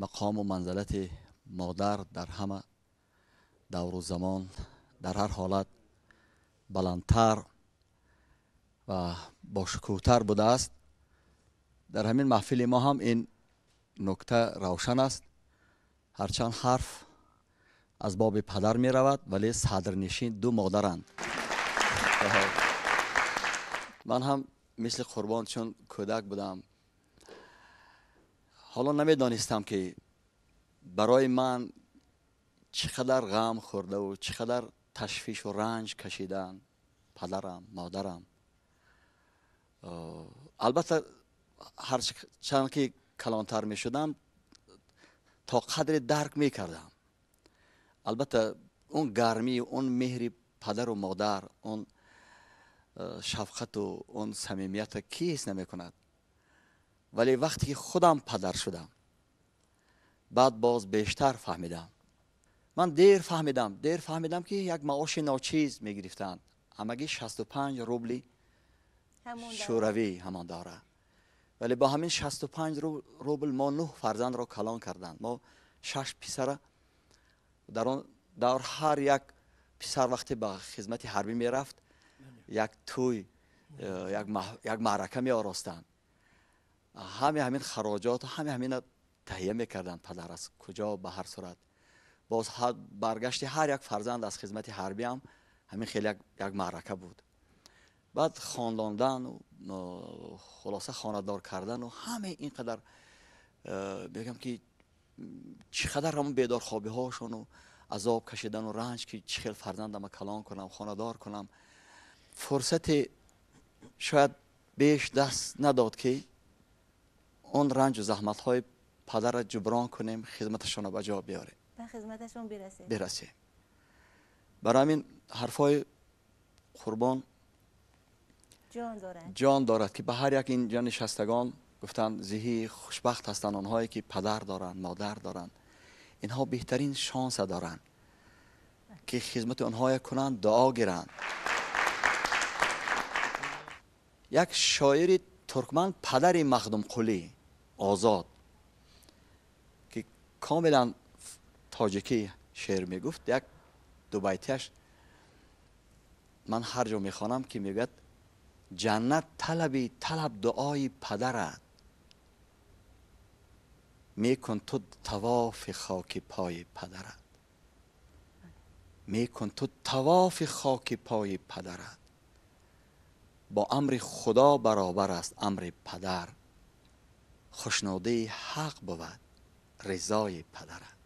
Мақому манзалати модар дар ҳама давру замон, дар ҳар ҳолат баландтар ва бошукӯҳтар будааст. Дар ҳамин маҳфили мо ҳам ин нукта равшан аст. Ҳарчанд ҳарф аз боби падар меравад, вале садрнишин ду модаранд. Ман ҳам мисли Қурбон чун кӯдак будам, ҳоло намедонистам, ки барои ман чӣ қадар ғам хӯрдаву чӣ қадар ташвишу ранҷ кашиданд падарам, модарам. Албатта, ҳарчанд ки калонтар мешудам, то қадре дарк мекардам. Албатта, он гармӣ, он меҳри падару модар, он шафқату он самимията кӣ ҳис намекунад? Вале вақте ки худам падар шудам, баъд боз бештар фаҳмидам. Ман дер фаҳмидам, дер фаҳмидам, ки як маоши ночиз мегирифтанд, ҳамагӣ 65 рубли шӯравӣ ҳамон давра. Вале бо ҳамин 65 рубл мо нӯҳ фарзандро калон карданд. Мо шаш писара. Дар он давр ҳар як писар вақте ба хизмати ҳарбӣ мерафт, як тӯй, як маърака меоростанд. Ҳаме ҳамин хароҷот, ҳаме ҳамина таҳия мекарданд падар. Аз куҷо? Ба ҳар сурат, боз баргашти ҳар як фарзанд аз хизмати ҳарбӣ ҳам ҳамин хеле як маърака буд. Баъд хондондану хулоса хонадор кардану ҳаме ин қадар, мегӯям, ки чӣ қадар ҳамон бедорхобиҳошону азоб кашидану ранҷ, ки чӣ хел фарзандама калон кунам, хонадор кунам. Фурсате шояд беш даст надод, ки он ранҷу заҳматҳои падарро ҷуброн кунем, хизматашонро ба ҷо биёрем. Ба хизматашон бирасем. Бирасем. Барои ҳамин ҳарфҳои Қурбон ҷон дорад. Ҷон дорад, ки ба ҳар як инҷо нишастагон гуфтанд, зиҳӣ хушбахт ҳастанд онҳое, ки падар доранд, модар доранд. Инҳо беҳтарин шонса доранд, ки хизмати онҳое кунанд, дуо гиранд. Як шоири туркман, падари Махдумқулӣ Озод, ки комилан тоҷикӣ шеър мегуфт, як дубайтияш ман ҳар ҷо мехонам, ки мегӯяд: «Ҷаннат талаби, талаб дуои падарат, мекун ту тавофи хоки пои падарат, мекун ту тавофи хоки пои падарат, бо амри Худо баробар аст амри падар, хушнудии ҳақ бувад ризои падарат».